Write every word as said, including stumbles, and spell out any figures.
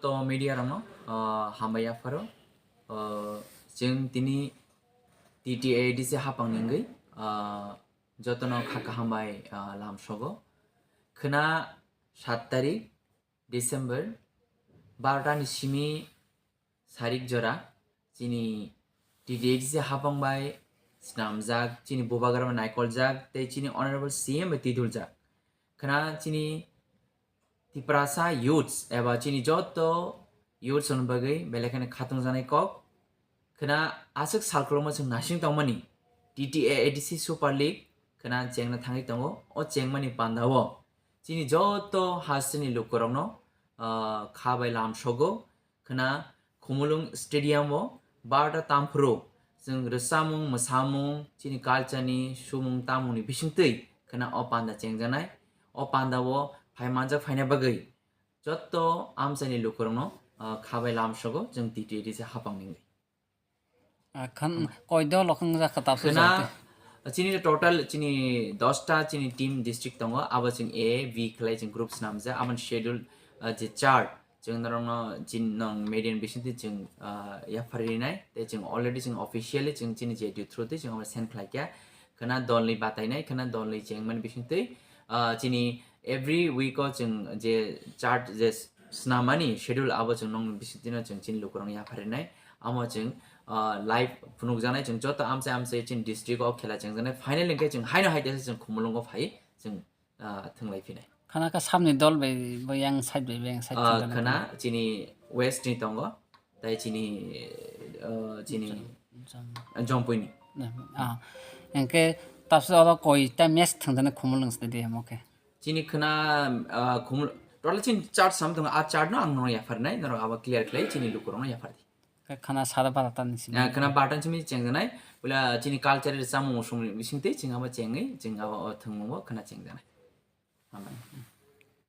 To media rokno, ah, hambai yapharo. Ah, chwng tini T T A D C hapang ningwi, ah, jotono kha kaham bai, ah, lam sogo. Khwna sat tarik December barota ni simi sarik jora chini T T A D C hapang bai snamjak, chini bubagra bai naikoljak, tei chini Honorable C M bai twiduljak. Khwna chini Tiprasa youths eba chini joto youths rokni bagwi belai kheno khatungjaknai kok. Khwna aswk sal kwlwngma chwng nasing tongmani T T A A D C Super League khwna chengna thangwi tongo. O chengmani pandao chini joto hasteni lukurokno, ah, kha bai lam sogo. Khwna Khumulwng Stadium o barota tamphuru chwng rwchapmung, mwsamung, chini culture ni sumung tamungni bisingtwi khwna o panda chengjaknai. O panda o phai manjak phaina bagwi joto amchaini lukurokno, ah, kha bai lam sogo chwng T T A D C hapang ningwi. Ah, khan koi dol rok wng jak kha tabuk Khwna jagati. Chini total chini dosta chini team district tongo, abo chwng A, B khlai chwng group swnamjak, aboni schedule, ah, je chart chwng norokno chini nong media ni bisingtwi chwng, ah, yapharwi rinai, tei chwng already chwng officially chwng chini J D U through twi chwng abo send khlai kha. Khwna dolni batainai, khwna dolni chengmani bisingtwi, ah, chini every week o chwng je chart je swnamani schedule abo chwng nong bisingtwino chwng chini lukurokno yapharwi rinai. Amo chwng, ah, live phunukjaknai, chwng joto amchai amchai chini district o khela chengjaknai. Final hwnkhe chwng haino hai teisa chwng Khumulwngo phai chwng, ah, thwnglai phinai. Khana kha samni dol bai, bai yang side bai, bai yang side Ah, thangjaknai khana phano. Chini west ni tongo, tai chini, ah, chini Jom- Jompui ni. Ah, hwnkhe tabuk oro koi ta match thangjaknai Khumulwng side de, omo khe. Chini khwna, ah, Khumul-, total chini chart sam tongo, a chart no ang nono yapharnai, norok abo clear khlai chini lukurokno yaphardi. Khe khwna sara bara tan simi. Ah, khwna batan simi chengjanai, pula chini culture samung sung bisingtwi chwng abo chengwi, chwng abo o thwngmung o khwna chengjanai. Hambai.